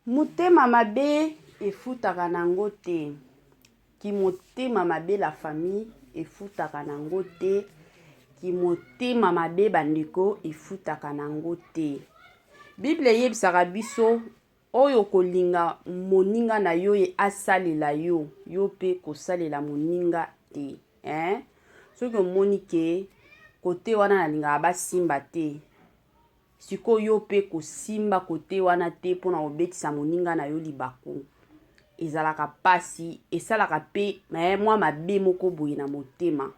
Motema mabe efutaka nango te. Kimotema mabe la famille efutaka nango te. Kimotema mabe bandeko efutaka nango te. Bible eyebisaka biso oyo okolinga moninga na yo ye asalela yo, yo mpe kosalela moninga te. Hein? Soki omoni ke kote wana nalingaka basimba te, Sikoyo yo pe kosimba kote wana te pona kobetisa moninga na yo libaku. Ezalaka pasi, esalaka pe eh, mwa mabe moko boye na motema.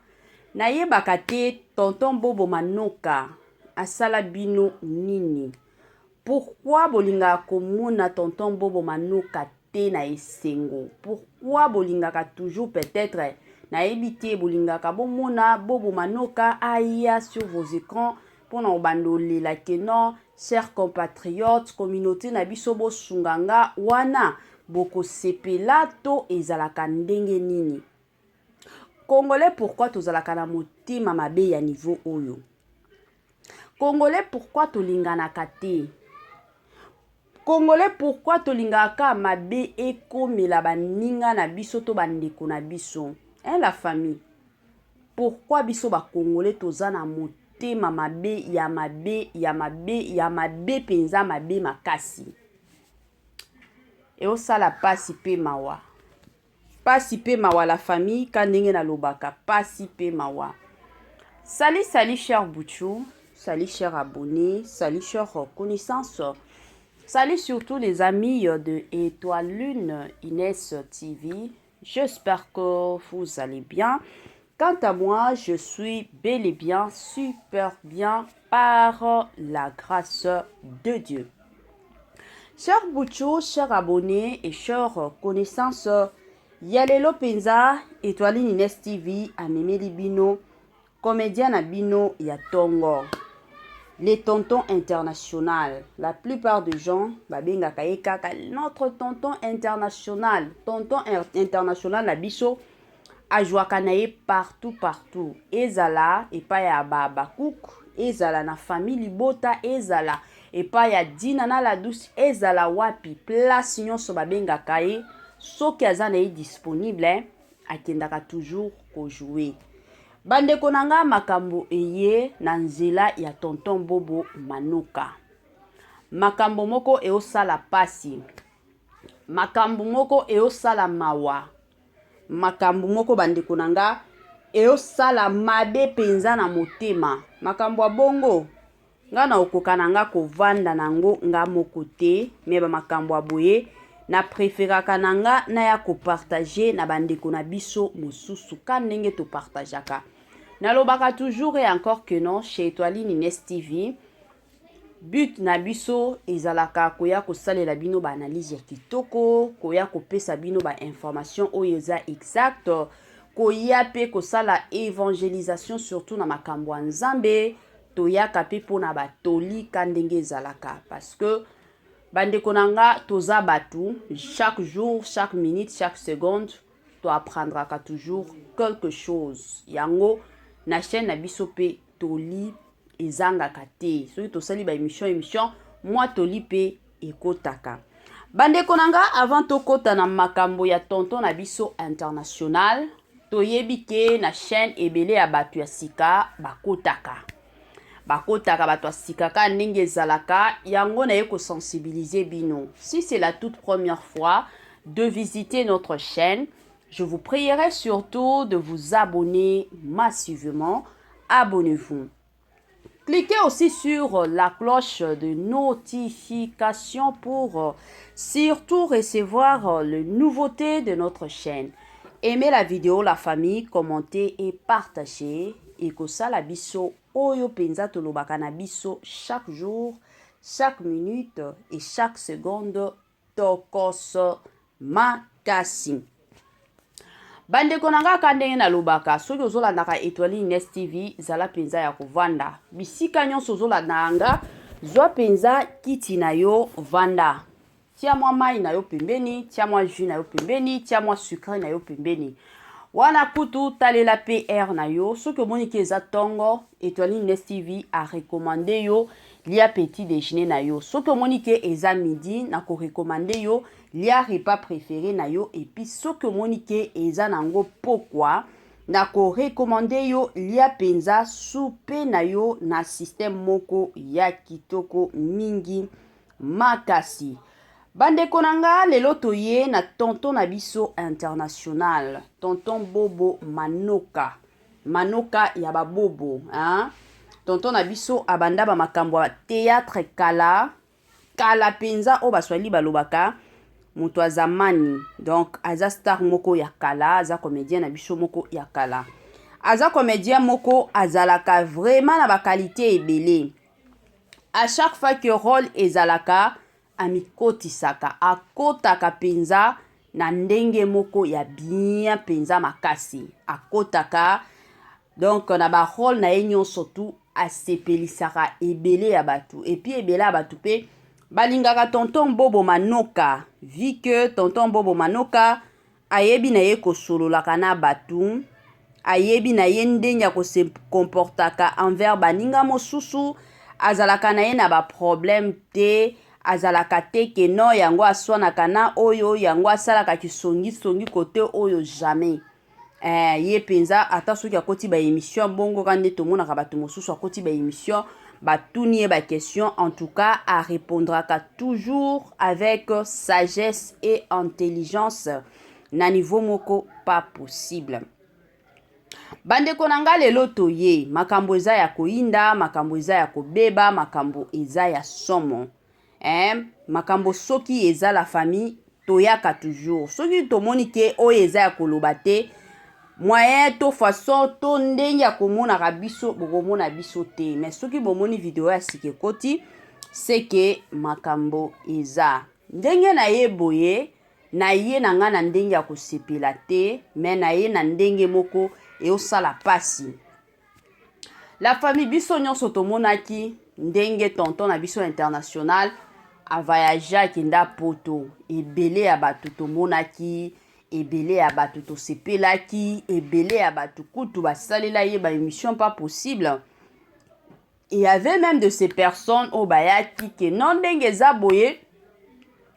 Nayebaka te tonton Bobo Manoka asala bino nini? Pourquoi bolingaka komona tonton Bobo Manoka te na esengo? Pourquoi bolingaka toujours peut-être nayebi te bolingaka bomona Bobo Manoka aya sur vos écrans mpona kobanda olela ke non chers compatriotes communauté na biso bosunga nga wana bokosepela to ezalaka ndenge nini? Congolais pourquoi tozalaka na motema mabe ya niveau oyo? Congolais pourquoi tolinganaka te? Congolais pourquoi tolingaka kaka mabe ekomela baninga na biso to bandeko na biso? Hein la famille? Pourquoi biso ba congolais toza na motema mabe ya mabe ya mabe ya mabe penza mabe makasi? Eosala pasi pe mawa. Pasi pe mawa la famille ka ndenge nalobaka pasi pe mawa. Salut salut cher Bouchou, salut cher abonné, salut cher connaissance. Salut surtout les amis de Étoile Lune Inès TV. J'espère que vous allez bien. Quant à moi, je suis bel et bien super bien par la grâce de Dieu. Cher Bouchou, cher abonné et cher connaissance, ya lelo penza Étoile Ines TV amemeli bino comédien na bino ya tongo. Les tontons international. La plupart des gens babengaka ye kaka notre tonton international. Tonton international na biso ajouaka na ye partout partout. Ezala epai ya ba Habacuc, ezala na famille libota, ezala epai ya Dina na la douce, ezala wapi place nyonso babengaka ye soki aza na ye disponible akendaka toujours ko jouer. Bandeko na nga makambo eye na nzela ya tonton Bobo Manoka. Makambo moko eosala pasi. Makambo moko eosala mawa. Makambo moko bandeko na nga eosala mabe penza na motema. Makambo ya bongo Nga na okoka na nga kovanda na ngo nga moko te mais ba makambo ya boye na preferaka na nga naya ko partager na ba ndeko na biso mosusu ka ndenge to partageaka. Nalobaka toujours et encore que non chez Etoiline Ines TV but na biso ezalaka koya kosalela bino ba analyse ya kitoko, koya kopesa bino ba information oyo eza exacte, koya pe kosala evangelisation surtout na makambo ya Nzambe. Toyaka pe pona ba toli ka ndenge ezalaka parce que ba ndeko na nga toza batu chaque jour chaque minute chaque seconde to apprendraka toujours quelque chose yango na chaîne na biso pe toli ezangaka te soki tosali ba émission émission mwa toli pe ekotaka bandeko na nga avant tokota na makambo ya tonton na biso international toyebi ke na chaîne ebele ya bato ya sika bakotaka bakotaka bato ya sika kaka ndenge ezalaka yango naye kosensibiliser bino si c'est la toute première fois de visiter notre chaîne, je vous prierai surtout de vous abonner massivement. Abonnez-vous. Cliquez aussi sur la cloche de notification pour surtout recevoir les nouveautés de notre chaîne. Aimez la vidéo, la famille, commentez et partagez. Et que ça la biso oyo penza tolobaka na biso chaque jour, chaque minute et chaque seconde tokos makasi. Bandeko na nga ka ndenge nalobaka soki ozolandaka Etoile Ines TV zala mpenza ya kovanda bisika nyonso ozolandaka nga zwa mpenza kiti na yo vanda tia mwa mai na yo pembeni tia mwa jus na yo pembeni tia mwa sucre na yo pembeni wana kutu talela mpe heure na yo soki omoni ke eza ntongo Etoile Ines TV a recommande yo. Lia petit dejeuner na yo. Soki omoni ke eza midi, nako recommander yo lia repas prefere na yo. Et puis soki omoni ke eza nango pokwa, nako recommander yo lia penza soupe na yo na système moko ya kitoko mingi makasi. Bandeko na nga, lelo toye na tonton na biso international, tonton Bobo Manoka. Manoka ya ba bobo hein? Tonton na biso abanda ba makambo ya théâtre kala kala penza, oyo baswahili balobaka moto ya zamani. Donc aza star moko ya kala, aza comédien na biso moko ya kala, aza comédien moko azalaka vraiment na ba qualité ebele. À chaque fois que rôle ezalaka, amikotisaka, akotaka mpenza na ndenge moko ya bien mpenza makasi. Akotaka donc na ba rôle na ye nyonso tu, asepelisaka ebele ya bato. Et puis ebele ya bato mpe balingaka tonton Bobo Manoka, vu que tonton Bobo Manoka ayebi na ye kosololaka na bato, ayebi na ye ndenge ya kose comportaka envers baninga mosusu. Azalaka na ye na ba problème te, azalaka te ke no yango aswanaka na oyo, yango asalaka kisongisongi kote oyo, jamais. Ye mpenza, ata soki akoti ba émission bongo ka nde tomonaka bato mosusu, akoti ba émission, batuni ye ba question, en tout cas arépondraka toujours avec sagesse et intelligence na niveau moko pas possible. Bandeko na nga, lelo toye, makambo eza ya koyinda, makambo eza ya kobeba, makambo eza ya somo, eh? Makambo soki eza, la famille, toyaka toujours. Soki tomoni ke oyo eza ya koloba te, moyen to façon to ndenge ya komonaka biso, bokomona biso te. Mais soki bomoni video ya sika ekoti, seke makambo eza ndenge na ye boye. Na ye na ngai na ndenge ya kosepela te, mais na ye na ndenge moko eosala pasi. La famille, biso nyonso tomonaki ndenge tonton na biso international avoyage, akenda Poto. Ebele ya bato tomonaki, ebele ya bato tosepelaki, ebele ya bato kutu basalela ye ba émission pas possible. Il y avait même de ces personnes oyo bayaki ke non, ndenge eza boye,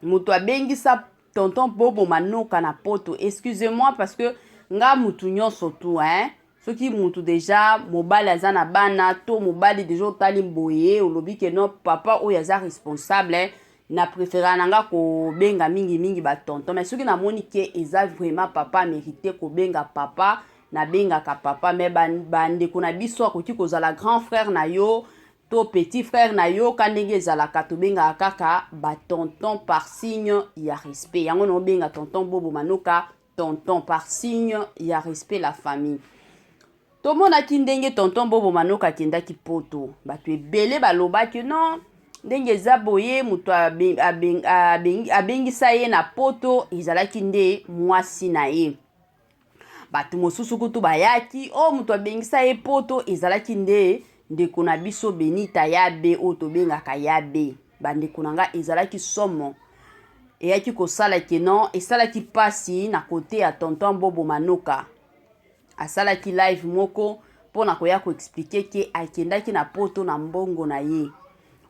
moto abengisa tonton Bobo Manoka na Poto. Excusez-moi, parce que nga mutu nyonso tu, hein, soki mutu déjà mobali aza na bana to mobali déjà otali boye, olobi ke non, papa oyo aza responsable, na préféra na nga kobenga mingimingi ba tonton. Mais soki namoni ke eza vraiment papa mérité kobenga papa, nabengaka papa. Mais bandeko na biso, akoki kozala grand frère na yo to petit frère na yo, ka ndenge ezalaka, tobengaka kaka ba tonton par signe ya respect. Yango na obenga tonton Bobo Manoka tonton par signe ya respect. La famille, tomonaki ndenge tonton Bobo Manoka akendaki Poto. Bato ebele balobaki non, ndenge eza boye, moto abengisa ye na Poto ezalaki nde mwasi na ye. Bato mosusu kutu bayaki oyo, moto abengisa ye Poto ezalaki nde ndeko na biso Benita Yabe, oyo tobengaka Yabe. Bandeko na nga, ezalaki somo. Eyaki kosala ke non, esalaki mpasi na kote ya tonton Bobo Manoka. Asalaki live moko mpona koya koexpliquer ke akendaki na Poto na mbongo na ye,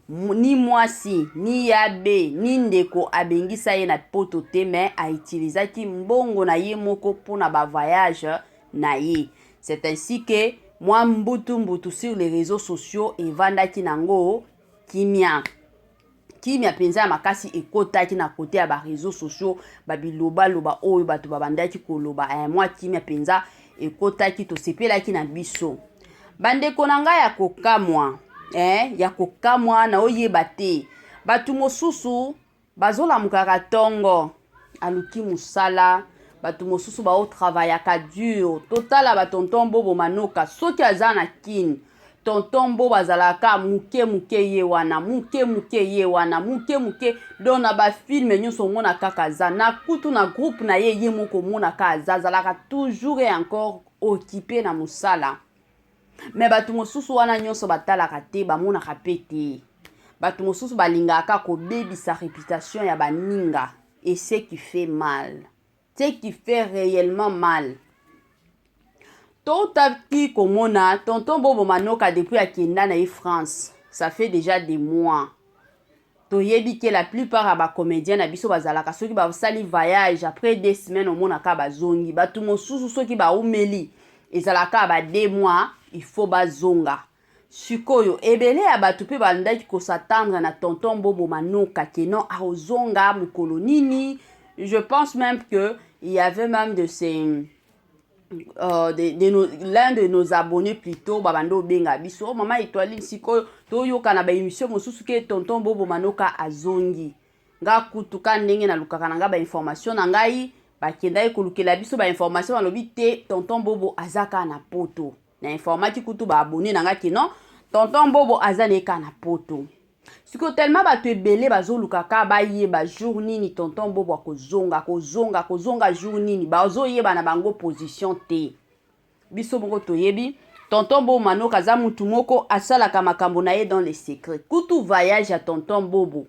ni mwasi, ni yabe, ni ndeko abengisa ye na Poto te, mais autilisaki mbongo na ye moko mpona ba voyage na ye. C'est ainsi que mwa mbutu mbutu sur les réseaux sociaux evandaki nango kimia kimia mpenza ya makasi. Ekotaki na kote ya ba réseaux sociaux, babilobaloba oyo bato babandaki koloba, mwa kimia mpenza ekotaki, tosepelaki na biso. Bandeko na ngai, ya kokamwa, ya kokamwa na oyeba te, bato mosusu bazolamukaka ntongo, aluki mosala. Bato mosusu baotravaillaka dur. Totala ba tonton Bobo Manoka, soki aza na Kine, tonton Bobo azalaka moke moke ye wana, moke moke ye wana, moke moke. Donc na ba film nyonso omona kaka aza na kutu na groupe na ye, ye moko omonaka aza, azalaka toujours et encore occupé na mosala. Mais bato mosusu wana nyonso batalaka te, bamonaka mpe te. Bato mosusu balingaka kobebisa réputation ya baninga, et ce qui fait mal, ce qui fait réellement mal, totaki komona tonton Bobo Manoka depuis akenda na ye France. Ça fait déjà des mois. Toyebi ke la plupart ya bacomédien na biso bazalaka, soki basali voyage, après 2 semaines omonaka bazongi. Bato mosusu soki baumeli, ezalaka ba 2 mois, il faut bazonga. Sikoyo ebele ya bato mpe bandaki kos'attendre na tonton Bobo Manoka ke non, akozonga mokolo nini. Je pense même que il y avait même de ces de nos, l'un de nos abonnés plutôt, babanda obenga biso: "Oh, mama Etoiline, sikoyo toyoka na baémission mosusu ke tonton Bobo Manoka azongi." Nga kutu ka ndenge nalukaka na nga bainformation na ngai, bakendaki kolukela biso bainformation, balobi te, tonton Bobo aza kaka na Poto. Na informaki kutu baabonnés na nga ke non, tonton Bobo aza na ye kaka na Poto. Sikoyo tellement bato ebele bazoluka kaka bayeba jour nini tonton Bobo akozonga, akozonga, akozonga jour nini, bazoyeba na bango position te. Biso moko toyebi, tonton Bobo Manoka aza mutu moko asalaka makambo na ye dans le secret. Kutu voyage ya tonton Bobo,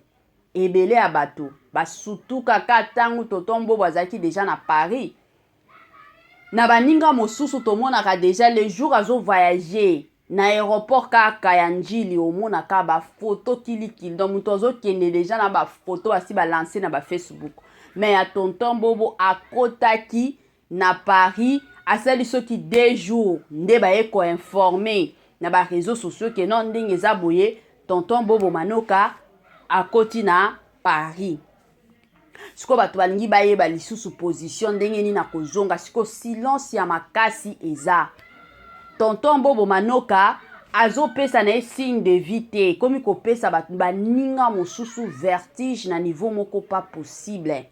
ebele ya bato basutukaka ntango tonton Bobo azalaki déjà na Paris na baninga mosusu. Tomonaka déjà le jour azovoyage na aéroport kaka ya Njili, omonaka bafoto kilikili. Donc moto azokende déjà na bafoto basi balance na bafacebook. Mais ya tonton Bobo, akotaki na Paris, asali soki 2 jours nde baye koinformer na baréseaux sociaux ke non, ndenge eza boye, tonton Bobo Manoka akoti na Paris. Sikoyo bato balingi bayeba lisusu position ndenge nini akozonga. Sikoyo silence ya makasi eza. Tonton Bobo Manoka azopesa na ye signe de vie te. Ekomi kopesa bato baninga mosusu vertige na niveau moko pas possible.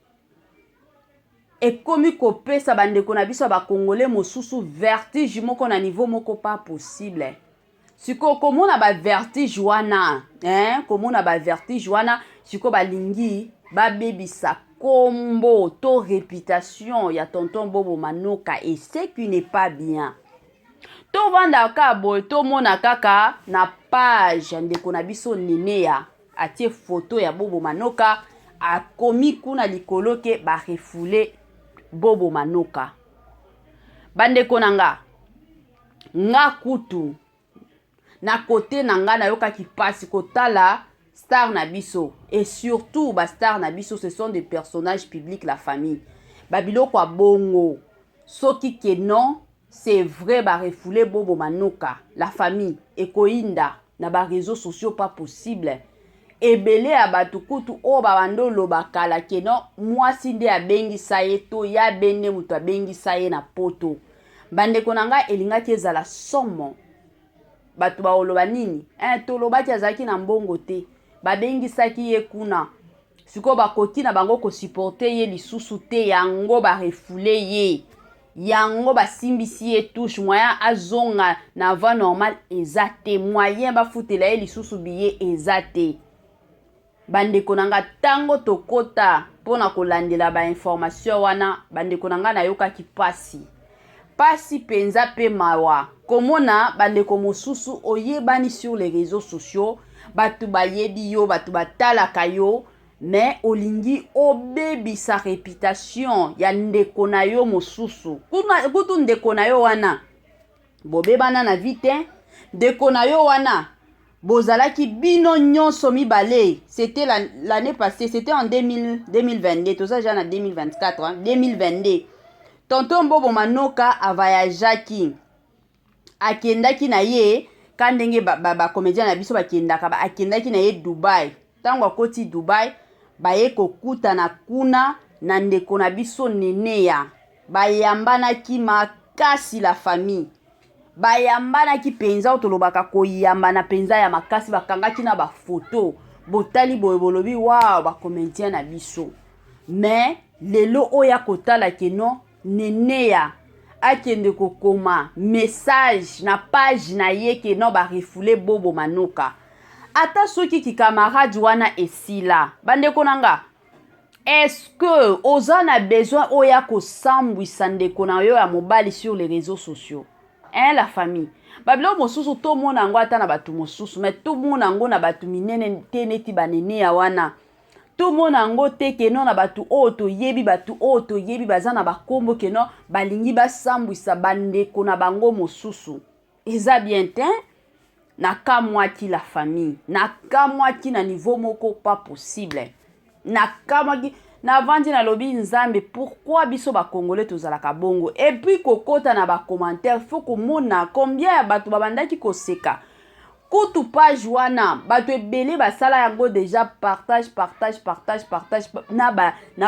Ekomi kopesa bandeko na biso ya bakongole mosusu vertige moko na niveau moko pas possible. Sikoyo komona bavertige wana, hein? Komona bavertige wana, sikoyo balingi babebisa kombo to réputation ya tonton Bobo Manoka, et ce qui n'est pas bien. Tovanda kaka boye, tomona kaka na page ya ndeko na biso Neneya, atie foto ya Bobo Manoka, akomi kuna likolo ke barefouler Bobo Manoka. Bandeko na nga, nga kutu na kote na nga nayokaki mpasi kotala star na biso, et surtout bastar na biso, ce sont des personnages publics, la famille. Babiloko ya bongo, soki ke non, c'est vrai, barefouler Bobo Manoka, la famille, ekoyinda na baréseaux sociaux pas possible. Ebele ya bato kutu oyo babanda oloba kala ke non, mwasi nde abengisa ye to ya be nde moto abengisa ye na Poto. Bandeko na ngai, elingaki ezala somo. Bato baoloba nini? Eh, tolobaki azalaki na mbongo te, babengisaki ye kuna. Sikoyo bakoki na bango kosupporter ye lisusu te, yango barefouler ye, yango basimbisi ye touche. Moyen azonga na voie normale eza te, moyen bafutela ye lisusu billet eza te. Bandeko na nga, ntango tokɔta mpona kolandela bainformation wana, bandeko na nga, nayokaki mpasi, mpasi mpenza mpe mawa komona bandeko mosusu oyebani sur les réseaux sociaux, bato bayebi yo, bato batalaka yo, mais olingi obebisa réputation ya ndeko na yo mosusu. Kutu ndeko na yo wana bobebana na vie te, ndeko na yo wana bozalaki bino nyonso mibale. C'était l'année passée, c'était en 2000, 2022. Toza déjà na 2024, hein? 2022, tonton Bobo Manoka avoyageaki, akendaki na ye ka ndenge bacomédien ba, ba na biso bakendaka ba, akendaki na ye Dubai. Ntango akoti Dubai, baye kokutana kuna na ndeko na biso Neneya. Bayambanaki makasi, la famille, bayambanaki mpenza. Oyo tolobaka koyambana mpenza ya makasi, bakangaki na bafoto. Botali boye, bolobi: "Wow, bacomédien na biso." Mais lelo oyo akotala ke non, Neneya akende kokoma message na page na ye ke non, barefouler Bobo Manoka. Ata soki kikamarade wana esila, bandeko na nga, est-ce que oza na besoin oyo kosambwisa ndeko na yo ya mobali sur les réseaux sociaux, hein? La famille, babiloko mosusu tomona yango ata na bato mosusu, mais tomona yango na bato minene te, neti baneneya wana. Tomona yango te ke non, na bato oyo toyebi, bato oyo toyebi baza na bakombo, ke non, balingi basambwisa bandeko na bango mosusu. Eza bien te. Nakamwaki la famille, nakamwaki na niveau moko pas possible. Nakamwaki, navandi nalobi Nzambe, pourquoi biso ba Congolais tozalaka bongo? Et puis kokota na ba commentaire, faut komona combien ya bato babandaki koseka. Kutu page wana bato ebele basala yango deja partage, partage, partage, partage na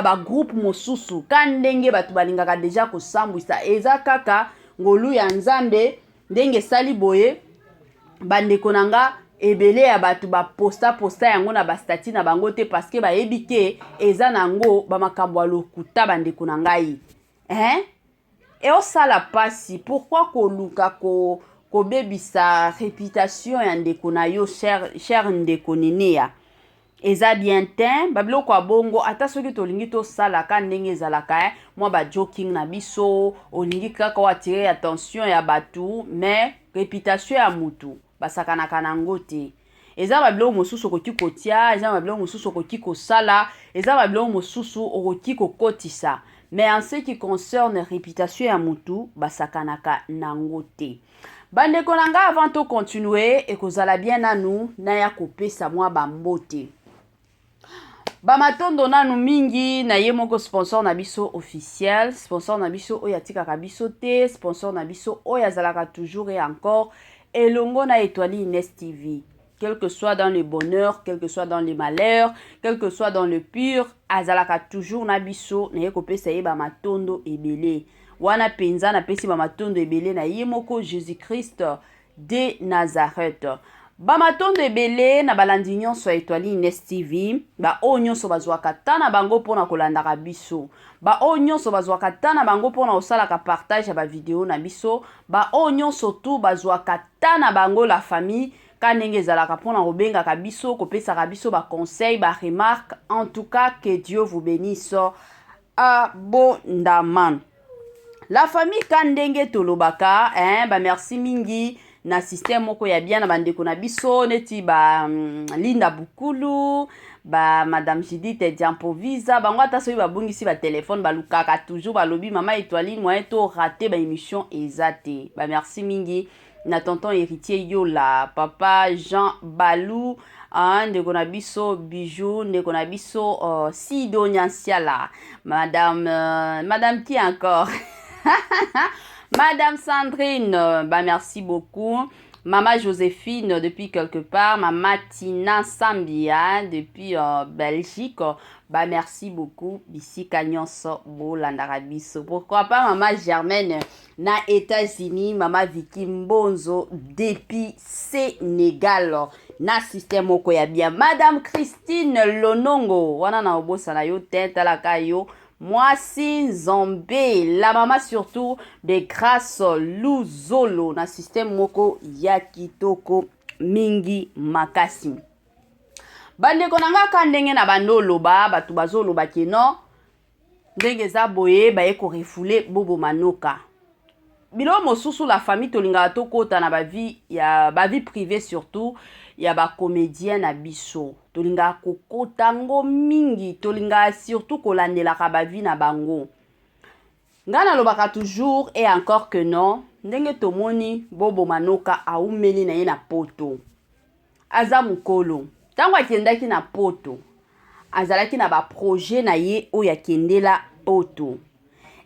ba groupe mosusu, ka ndenge bato balingaka deja kosambwisa. Eza kaka ngolu ya Nzambe ndenge esali boye. Bandeko na nga, ebele ya bato baposta posta yango na bastatuts na bango te, parce que bayebi ke eza nango bamakambo ya lokuta. Bandeko na ngai, hein? Eosala mpasi. Pourquoi koluka kobebisa réputation ya ndeko na yo, cher ndeko Neneya? Eza bien te babiloko ya bongo. Ata soki tolingi tosalaka ndenge ezalaka, mwa bajoking na biso, olingi kaka oattirer attention ya bato, mais réputation ya mutu basakanaka nango te. Eza babiloko mosusu okoki kotia, eza babiloko mosusu okoki kosala, eza babiloko mosusu okoki kokotisa, mais en ce qui concerne réputation ya mutu, basakanaka nango te. Bandeko na ngai, avant tocontinue, ekozala bien nanu naya kopesa mwa bambote, bamatondo nanu mingi na ye moko sponsor na biso officiel, sponsor na biso oyo atikaka biso te, sponsor na biso oyo azalaka toujours et encore elongo na Étoile Ines TV, quel que soit dans le bonheur, quel que soit dans le malheur, quel que soit dans le pire, azalaka toujours na biso. Naye kopesa ye bamatondo ebele wana mpenza. Napesi bamatondo ebele na ye moko Jésus Christ de Nazareth. Bamatondo ebele na balandi nyonso ya Étoile Ines TV, baoyo nyonso bazwaka ta na bango mpona kolandaka biso, baoyo nyonso bazwaka ta na bango mpona kosalaka partage ya bavideo na biso, baoyo nyonso tu bazwaka ta na bango, la famille, ka ndenge ezalaka, mpona kobengaka biso, kopesaka biso baconseil, baremarque. En tout cas, que Dieu vous bénisse abondamment, la famille. Ka ndenge tolobaka, hein, bamerci mingi na système moko ya bien na bandeko na biso neti ba Linda Bukulu, ba Madame Judith Diampovisa. Bango ata soki babungisi batelefone, balukaka toujours, balobi: "Mama Étoiline, moyen to rater baémission eza te." Bamerci mingi na tonton Héritier Yola, papa Jean Balou, ah, ndeko na biso Bijou, ndeko na biso Sido Nyansiala, madame qui encore, Madame Sandrine, bah merci beaucoup. Mama Joséphine depuis quelque part, Mama Tina Sambia depuis Belgique, bah merci beaucoup. Bisika nyonso bolandaka biso. Pourquoi pas Mama Germaine na États-Unis, Mama Vicky Mbonzo depuis Sénégal, na système moko ya bien. Madame Christine Lonongo, wana na obosana yo te, talaka yo mwasi Nzambe, la mama surtout de Grâce Luzolo, na système moko ya kitoko mingi makasi. Bandeko na nga, ka ndenge na bando oloba, bato bazoloba ke non, ndenge eza boye, baye korefouler Bobo Manoka. Biloko mosusu, la famille, tolingaka tokɔta na bavie ya bavie privée, surtout ya bacomédien na biso, tolingaka kokɔta ngo mingi, tolingaka surtout kolandelaka bavie na bango. Ngai nalobaka toujours et encore que non, ndenge tomoni Bobo Manoka aumeli na ye na Poto, aza mokolo. Ntango akendaki na Poto, azalaki na baprojet na ye oyo akendela Poto.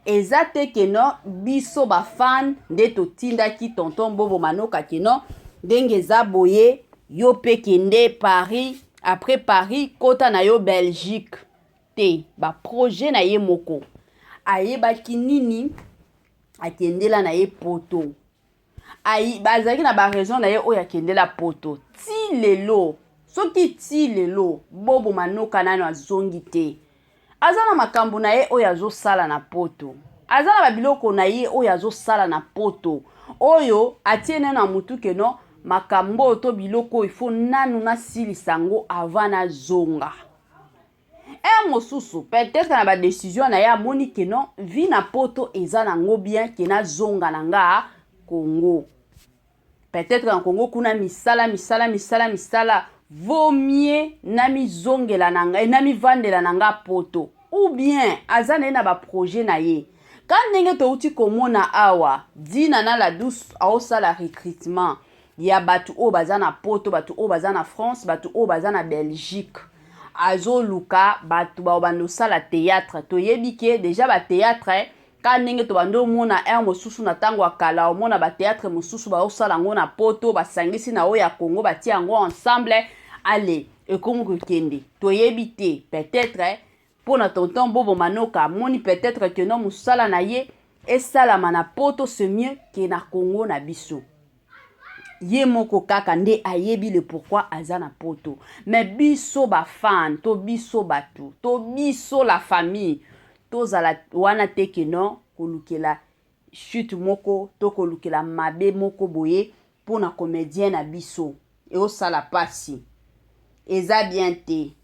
Eza te ke non, biso bafan nde totindaki tonton Bobo Manoka ke non, ndenge eza boye, yo mpe kende Paris, après Paris kota na yo Belgique te. Baprojet na ye moko, ayebaki nini akendela na ye Poto, bazalaki na baraison na ye oyo akendela Poto. Ti lelo, soki ti lelo Bobo Manoka nano azongi te, aza na makambo na ye oyo azosala na Poto, aza na babiloko na ye oyo azosala na Poto, oyo atie ne na mutu ke non, makambo oyo to biloko oyo, ifo nanu nasilisa yango avant nazonga. Ere mosusu peut-être na badécision na ye, amoni ke non, vie na Poto eza nango bien ke nazonga na nga Congo. Peut-être na Congo kuna misala, misala, misala, misala, vaut mieux namizongela na ngai, namivandela na nga Poto, ou bien aza na ye na baprojet na ye. Ka ndenge touti komona awa, Dina na La Douce aosala recrutement. ya bato oyo baza na Poto, bato oyo baza na France, bato oyo baza na Belgique. Azoluka bato babanda osala théâtre. Toyebi ke déjà bathéâtre, ka ndenge tobandi omona aire mosusu na ntango ya kala, omona bathéâtre mosusu baosala yango na Poto, basangisi na oyo ya Congo, batia yango ensemble, ale ekomi kokende. Toyebi te, peut-être mpo na tonton Bobo Manoka amoni peut-être ke no, mosala na ye esalama na Poto, c'est mieux ke na Congo na biso. Ye moko kaka nde ayebi le pourquoi aza na Poto. Mais biso bafan to biso bato to biso la famille, tozala wana te ke non, kolukela chute moko to kolukela mabe moko boye mpo na comédien na biso. Eosala mpasi, eza bien te,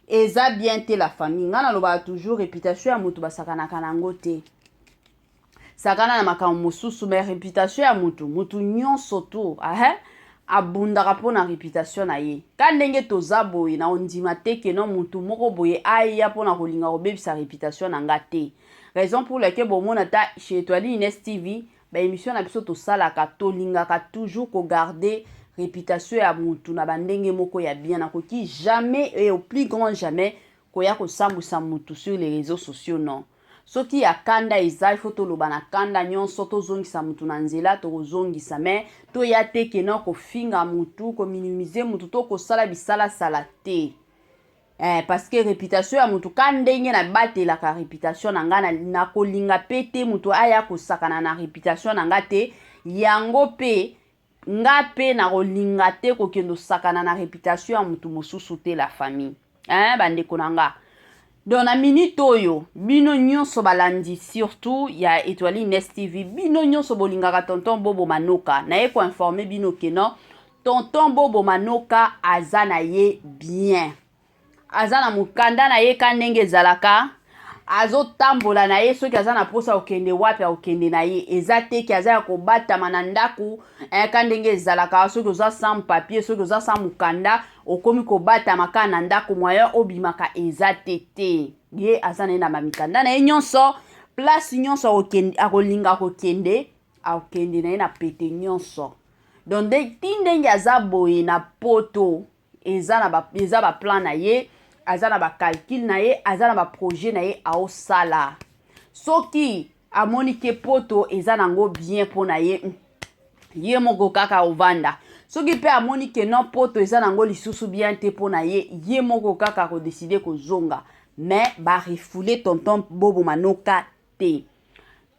eza bien te, la famille. Ngai nalobaka toujours, réputation ya moto basakanaka nango te. Sakana na makambo mosusu, mais réputation ya motu, motu nyonso tu ahe abundaka mpo na réputation na ye. Ka ndenge toza boye, na ondima te ke no, motu moko boye aya mpona kolinga kobebisa réputation na nga te. Raison pour laquelle bomona ata chez Etoile Ines TV, baémission na biso tosalaka, tolingaka toujours kogarder réputation ya motu na bandenge moko ya bien. Nakoki jamais et au plus grand jamais koya kosambwisa motu sur les réseaux sociaux, non. Soki ya kanda eza, ifo toloba na kanda nyonso, tozongisa motu na nzela, tokozongisa. Mais toya te ke no, kofinga motu, kominimiser motu to kosala bisalasala te, parce que réputation ya motu, ka ndenge nabatelaka réputation na nga, nakolinga mpe te motu aya kosakana na réputation na nga te. Yango mpe nga mpe nakolinga te kokende osakana na réputation ya motu mosusu te, la famille, hein, bandeko na nga. Donc na minute oyo, bino nyonso balandi surtout ya Etoile Ines TV, bino nyonso bolingaka tonton Bobo Manoka, naye koinformer bino ke non, tonton Bobo Manoka aza na ye bien, aza na mokanda na ye ka ndenge ezalaka, azotambola na ye. Soki aza na mposa kokende wapi, akokende na ye. Eza te ke aza ya kobatama na ndako, ka ndenge ezalaka. Soki oza sans papier, soki oza sans mokanda, okomi kobatama kaka na ndako, moyen obimaka eza te. Te, ye aza na ye na bamikanda na ye nyonso. Place nyonso akolinga kokende, akokende na ye na pete nyonso. Donc ti ndenge aza boye na Poto, eza baplan na ye, aza na bacalcul na ye, aza na baprojet na ye aosala. Soki amoni ke Poto eza nango bien mpo na ye, ye moko kaka ovanda. Soki mpe amoni ke non, Poto eza nango lisusu bien te mpo na ye, ye moko kaka akodécider kozonga. Mais barefouler tonton Bobo Manoka te.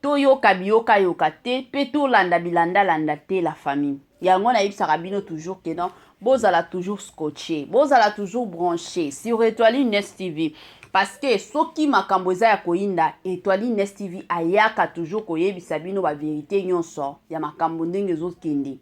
Toyoka biyokayoka te mpe tolanda bilandalanda te, la famille. Yango nayebisaka bino toujours ke non, bozala toujours scotché, bozala toujours branché sur Étoile Ines TV, parce que soki makambo eza ya koyinda, Étoile Ines TV ayaka toujours koyebisa bino bavérité nyonso ya makambo ndenge ezokende.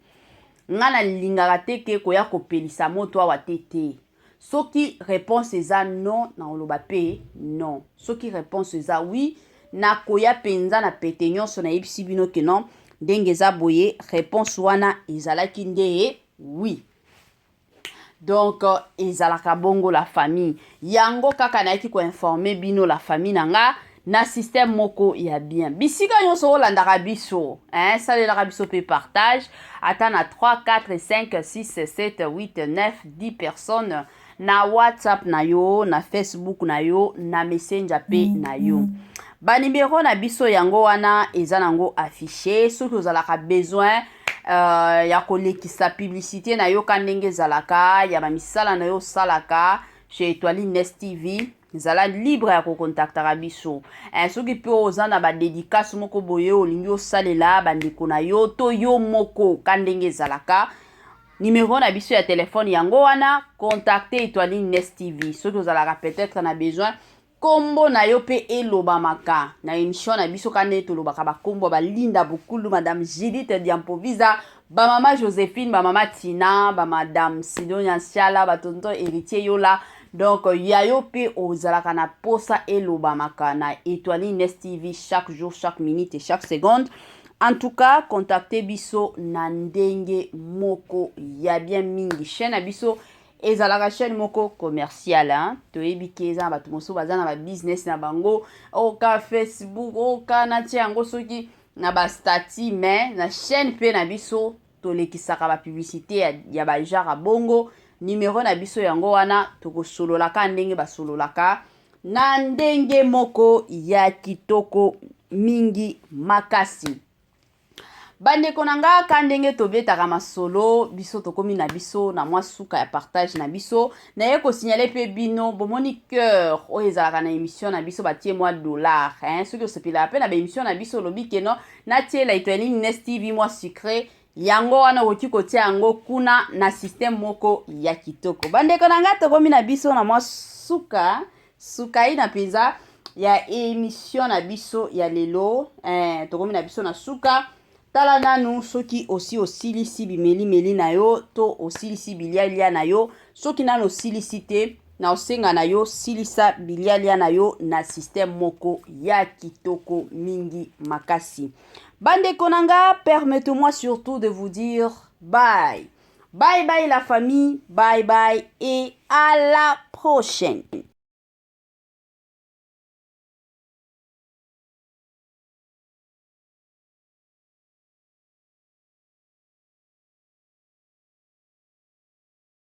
Nga nalingaka te ke koya kopelisa moto awa te. Te, soki réponse eza non, nakoloba mpe non. Soki réponse eza oui, nakoya mpenza na pete nyonso, nayebisi bino ke non, ndenge eza boye, réponse wana ezalaki nde oui. Donc ezalaka bongo, la famille. Yango kaka nayaki koinformer bino, la famille na nga, na système moko ya bien. Bisika nyonso olandaka biso, hein, salelaka biso mpe partage ata na 3 4 5 6 7 8 9 10 personnes na WhatsApp na yo, na Facebook na yo, na Messenger mpe na yo. Banimero na biso yango wana eza nango affiché. Soki ozalaka besoin ya kolekisa publicité na yo ka ndenge ezalaka ya bamisala na yo osalaka chez Etoile Nes TV, ezala libre ya kokontaktaka biso. Soki mpe oza na badédicace moko boye olingi osalela bandeko na yo to yo moko ka ndenge ezalaka, nimero na biso ya telefone yango wana, contacte Etoile Nes TV. Soki ozalaka peut-être na besoin nkombo na yo mpe elobamaka na émission na biso ka ndenge tolobaka bakombo balinda Bukulu, madame Judith Diampovisa, bamama Joséphine, bamama Tina, bamadame Sidonia Siala, batonton Héritier Yola, donc ya yo mpe ozalaka na posa elobamaka na Étoile Nes TV chaque jour, chaque minute et chaque seconde, en tout cas contacte biso na ndenge moko ya bien mingi. Chaîne na biso ezalaka chaîne moko commerciale, hein? Toyebi ke eza na bato mosusu baza na babusiness na bango, oka Facebook, oka natia yango soki na bastatuts, mais na chaîne mpe na biso. Tolekisaka bapublicité ya bagenre ya bongo. Numero na biso yango wana. Tokosololaka ndenge basololaka na ndenge moko ya kitoko mingi makasi. Bandeko na nga, ka ndenge tobetaka masolo, biso tokomi na biso na mwa suka ya partage na biso. Naye kosignaler mpe bino, bomoni cœur oyo ezalaka na émission na biso, batie mwa dollar, hein? Soki osepelaka mpe na baémission na biso, olobi keno natiela Etoile Nes TV mwa sucré, yango wana okoki kotia yango kuna na système moko ya kitoko. Bandeko na nga, tokomi na biso na mwa suka sukai na mpenza ya émission na biso ya lelo. Tokomi na biso na suka. Tala nanu soki osi osilisi bimelimeli na yo to osilisi bilialia na yo. Soki nanu osilisi te, na osenga na yo, silisa bilialia na yo na système moko ya kitoko mingi makasi. Bandeko na nga, permettez-moi surtout de vous dire bye bye bye la famille, bye bye et à la prochaine.